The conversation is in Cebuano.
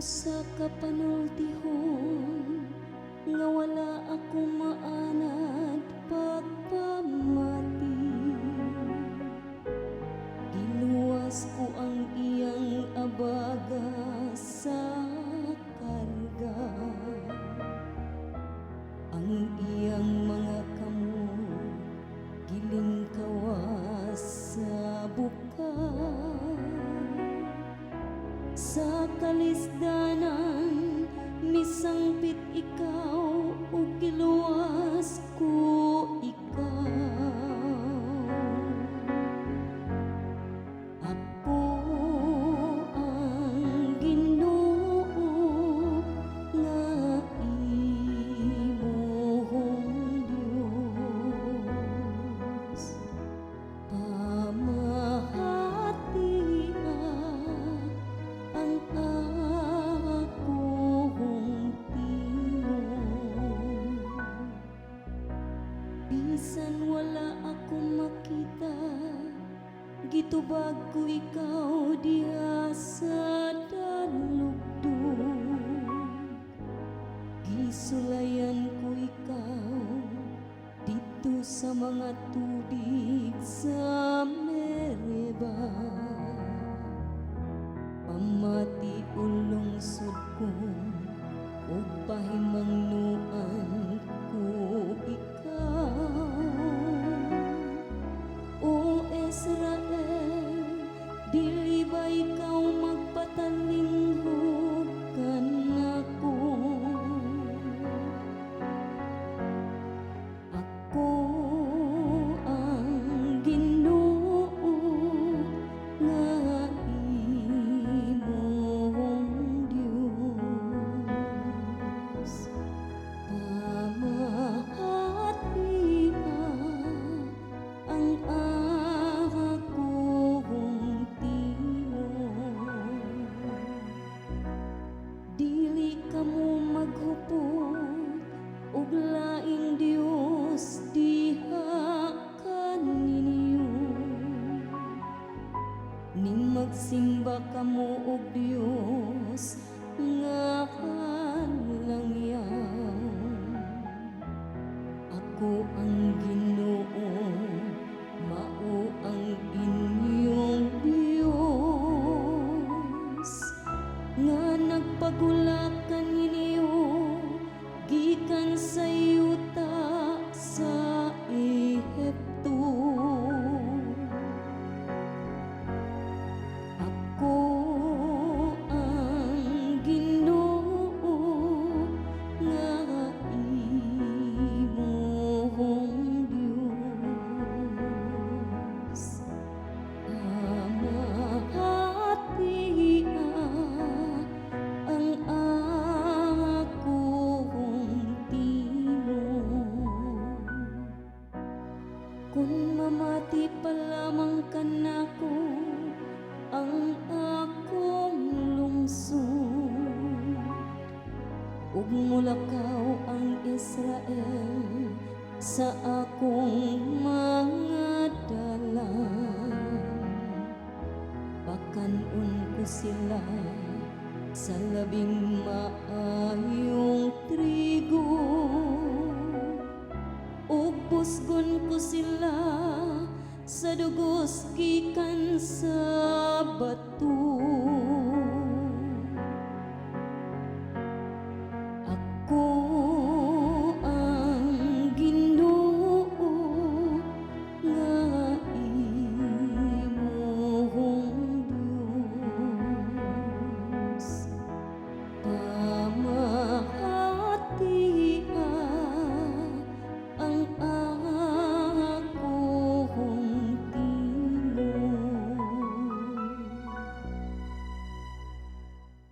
Usa ka panultihon nga wala ako maanad pagpamati. Giluwas ko ang iyang abaga sa karga, ang iyang mga kamot gilingkawas sa bukal. Sa kalisdanan misangpit ikaw ug giluwas ko ikaw. Ako ang Ginoo nga imong Dios. Pamahatia ang akong tingog. Bisan wala ako makita, gitubag ko ikaw diha sa dalugdog. Gisulayan ko ikaw didto sa mga tubig sa Meriba. Pamati, O lungsod ko, ug pahimangnuan ko ikaw. O Israel, dili ba ikaw magpatalinghog kanako? Ako ang Ginoo nga imong Dios. Pamahatia ang akong tingog. Dili kamo maghupot og laing Dios diha kaninyo. Ni magsimba kamo og Dios nga langyaw. Ako ang Ginoo, mao ang inyong Dios nga nagpagula kaninyo gikan sa yuta sa Ehipto. Ako ang Ginoo nga imong Dios. Pamahatia ang akong tingog. Kung mamati pa lamang kanako ang akong lungsod, ug mulakaw ang Israel sa akong mga dalan, Pakan-on ko sila sa labing maayong trigo ug pusgon ko sila sa dugos gikan sa bato.